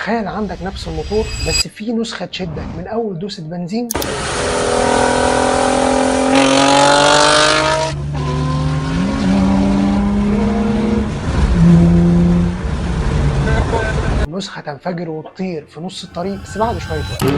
تخيل عندك نفس الموتور بس في نسخة تشدك من أول دوسة بنزين، نسخة تنفجر وتطير في نص الطريق بس بعد شوية وقت.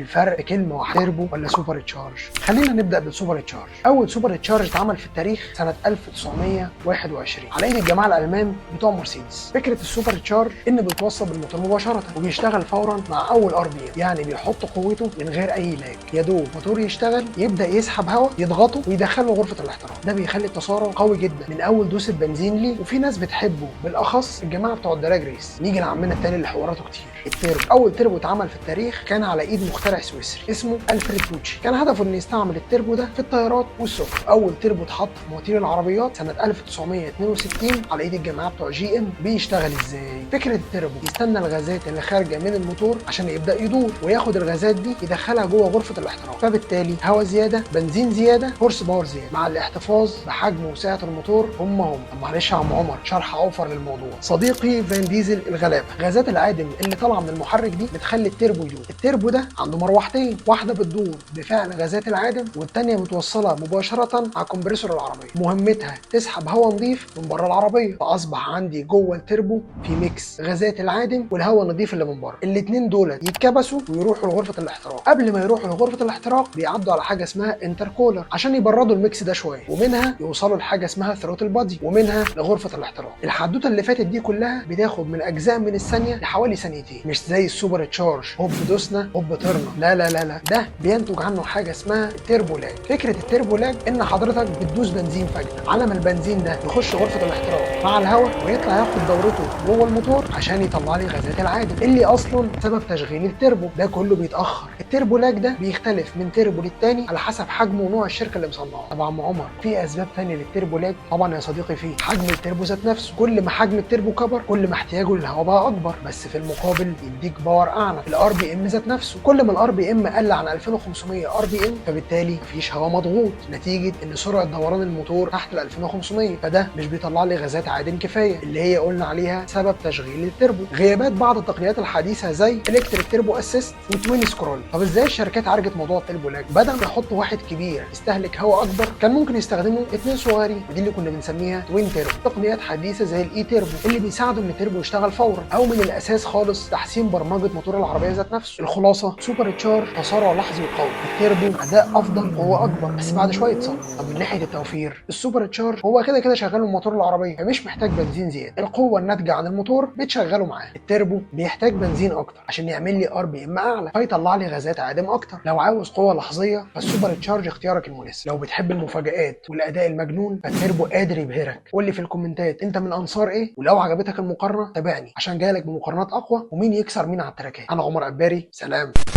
الفرق كلمة واحدة، تربو ولا supercharge؟ خلينا نبدأ بال supercharge. أول supercharge اتعمل في التاريخ سنة 1921 على ايد الجماعة الألمان بتوع مرسيدس. فكرة ال supercharge إن بيتوصل بالموتور مباشرة وبيشتغل فورا مع أول RPM، يعني بيحط قوته من غير أي lag، يا دوب موتور يشتغل يبدأ يسحب هواء يضغطه ويدخله غرفة الاحتراق. ده بيخلي التسارع قوي جدا من أول دوسة بنزين ليه، وفي ناس بتحبه بالأخص الجماعة بتوع ال drag race. نيجي لعمنا التاني اللي حواراته كتير، التربو. أول تربو اتعمل في التاريخ كان على ايد مخترع سويسري اسمه الفريد بوتشي. كان هدفه انه يستعمل التربو ده في الطيارات والسفن. اول تربو اتحط في مواتير العربيات سنة 1962 على ايد الجماعة بتوع GM. بيشتغل ازاي؟ فكرة التربو يستنى الغازات اللي خارجه من الموتور عشان يبدا يدور، وياخد الغازات دي يدخلها جوه غرفة الاحتراق، فبالتالي هواء زيادة، بنزين زيادة، horse power زيادة، مع الاحتفاظ بحجم وسعه الموتور هم هم. طب معلش يا عم عمر، شرح اوفر للموضوع. صديقي فان ديزل الغلابة، غازات العادم اللي طالعه من المحرك دي بتخلي التربو يدور. التربو ده عنده مروحتين، واحدة بتدور بفعل غازات العادم والتانية متوصله مباشرة على compressor العربية، مهمتها تسحب هواء نظيف من بره العربية. فاصبح عندي جوه التربو في mix غازات العادم والهواء النظيف اللي من بره، الاثنين دول يتكبسوا ويروحوا لغرفة الاحتراق. قبل ما يروحوا لغرفة الاحتراق بيعدوا على حاجة اسمها intercooler عشان يبردوا ال mix ده شوية، ومنها يوصلوا لحاجة اسمها throttle body، ومنها لغرفة الاحتراق. الحدوتة اللي فاتت دي كلها بتاخد من اجزاء من الثانية لحوالي ثانيتين، مش زي ال supercharge هوب دوسنا هوب طرنا، لا لا لا لا، ده بينتج عنه حاجة اسمها ال turbo lag. فكرة ال turbo lag ان حضرتك بتدوس بنزين فجاة، على ما البنزين ده يخش غرفة الاحتراق مع الهواء ويطلع ياخد دورته جوه الموتور عشان يطلع لي غازات العادم اللي اصلا سبب تشغيل التربو، ده كله بيتاخر. ال turbo lag ده بيختلف من تربو للتاني على حسب حجمه ونوع الشركة اللي مصنعاه. طبعا عم عمر في اسباب ثانية لل turbo lag؟ طبعا يا صديقي فيه حجم التربو ذات نفسه، كل ما حجم التربو كبر كل ما احتياجه للهواء بقى اكبر، بس في المقابل يديك power اعلى. ال RPM ذات نفسه، كل ما ال RPM قل عن 2500 RPM فبالتالي مفيش هواء مضغوط نتيجة ان سرعة دوران الموتور تحت ال 2500، فده مش بيطلع لي غازات عادم كفاية اللي هي قلنا عليها سبب تشغيل التربو. غيابات بعض التقنيات الحديثة زي electric turbo assist و twin scroll. طب ازاي الشركات عالجت موضوع ال turbo lag؟ بدل ما يحطوا واحد كبير يستهلك هواء اكبر كان ممكن يستخدموا اثنين صغيرين، ودي اللي كنا بنسميها twin turbo. تقنيات حديثه زي ال e-turbo اللي بيساعدوا ان التربو يشتغل فورا، او من الاساس خالص تحسين برمجة موتور العربية ذات نفسه. الخلاصة supercharge تسارع لحظي وقوي، التربو اداء افضل قوة اكبر بس بعد شوية صبر. طب من ناحية التوفير، ال supercharge هو كده كده شغال موتور العربية فمش محتاج بنزين زيادة، القوة الناتجة عن الموتور بتشغله معاه. التربو بيحتاج بنزين اكتر عشان يعمل لي RPM اعلى فيطلع لي غازات عادم اكتر. لو عاوز قوة لحظيه فال supercharge اختيارك المناسب. لو بتحب المفاجآت والاداء المجنون فالتربو قادر يبهرك. قول لي في الكومنتات انت من انصار ايه، ولو عجبتك المقارنة تابعني عشان جايلك بمقارنات اقوى ومين يكسر مين على التراكات. انا عمر عباري، سلام.